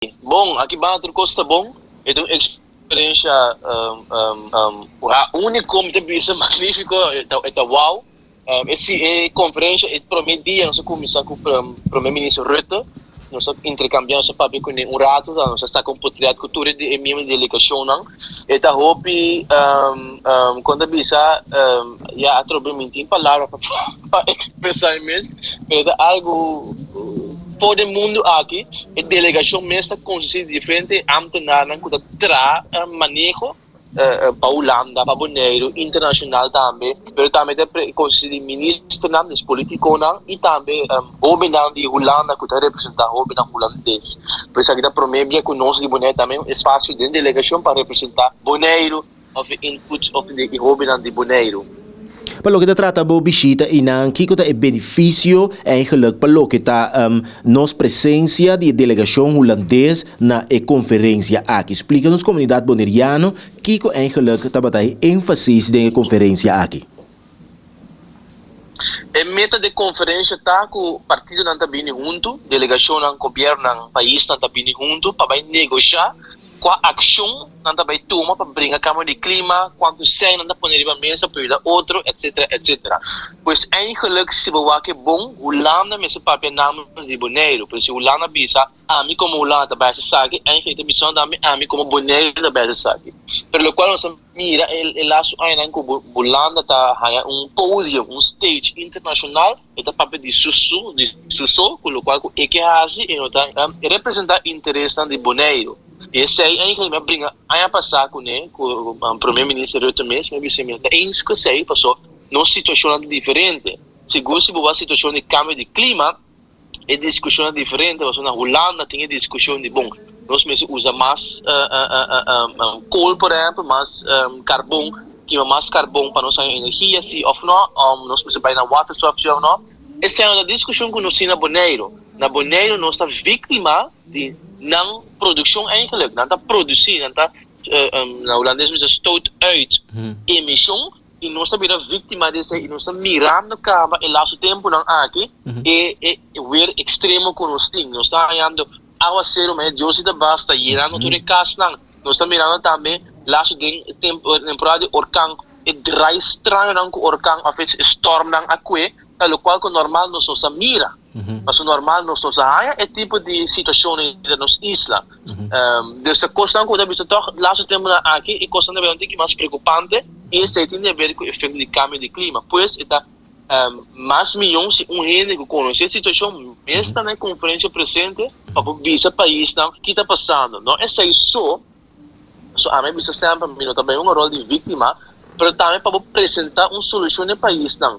Bon, aki banda tur kos ta bon. E ta un eksperensia úniko, mi ta bisa magnífiko, e ta wow. E si e konferensha e promé dia nos a kuminsá ku Promé Minister Rutte. Nos a interkambiá, nos a papia kuné un ratu, nos a saka un potrèt ku tur e miembro di delegashonnan. E ta hopi, kon ta bisa, ya atrobe mi tin palabra pa ekspresá mi mes, pero e ta algu for den mundu aki. E delegashon mes ta konsistí di diferente ámtenarnan ku ta traha maneho pa Hulanda, pa Boneiru, internashonal tambe, pero tambe ta konsistí di ministernan, dus politikonan i tambe hóbennan di Hulanda ku ta representá hóbennan hulandes. Por esaki ta promé bia ku nos di Boneiru tambe un espasio den delegashon pa representá Boneiru òf e input òf di e hóbennan di Boneiru. Pa loke ta trata bo bishita einan, kiko ta e benefisio eigenlijk pa loke ta nos presensia di e delegashon hulandes na e konferensia aki? Splika nos komunidat boneriano kiko eigenlijk tabata e énfasis den e konferensia aki. E meta di e konferensia ta ku partidonan ta bini huntu, delegashonnan, gobièrnunan, paisnan ta bini huntu pa bai negoshá Kua akshon nan ta bai tuma pa bringa kambio di klima, kuantu sèn nan ta pone riba mesa pa yuda otro, etsetera, etsetera. Pues eigenlik si bo wak e bon, Hulanda mester papia namens di Boneiru. Pues si Hulanda bisa, ami komo Hulanda ta bai hasi esaki, eigenlik ta bisando tambe ami komo Boneiru ta bai hasi esaki. Pero lokual nos a mira e lastu añanan ku Hulanda ta haña un podium, un stage internashonal, E ta papia di su su, di su so, ku lokual ku e ke hasi e no ta representá interesnan di Boneiru. I esei eigenlijk mi a bringa aña pasá kuné, ku Prome Minister Rutte mes, mi a bisa mi no ta eens ku esei paso nos situashonnan ta diferente. Sigur si bo wak situashon di kambio di klima, e diskushon ta diferente pasobra na Hulanda tin e diskushon di bon nos mester usa mas kool por ehempel, mas karbon, kima mas karbon pa nos haña energia si òf no, nos mester bai na waterstof si òf no. Esei no ta diskushon ku nos tin na Boneiru. Na Boneiru nos ta víktima di nan produkshon eigenlijk. Nan ta produsí, nan ta na hulandes bisa stoot uit emishon. I nos a bira víktima di esei i nos ta mirando kaba e lastu tempunan aki e e weer ekstremo ku nos tin. Nos ta hañando awaseru ma e Dios si ta basta yenando tur e kasnan. Nos ta mirando tambe lastu den temporada di orkan e drai strañonan ku orkan òf e stormnan a kue ta lokual ku normal nos no sa mira. Pasobra normal nos no sa haña e tipo di situashon ei den nos isla. Dus e kosnan ku bo ta bisa tòg lastu tempunan aki e kosnan ta bira un tiki mas preokupante i esei tin di haber ku efekto di kambio di klima. Pues e ta mas mihó si un hende ku konosé e situashon mes ta na e konferensia presente pa por bisa paisnan ki ta pasando. No esei so, pasobra ami a bisa semper mi no ta bai hunga ròl di víktima, pero tambe pa bo presentá un solushon na e paisnan.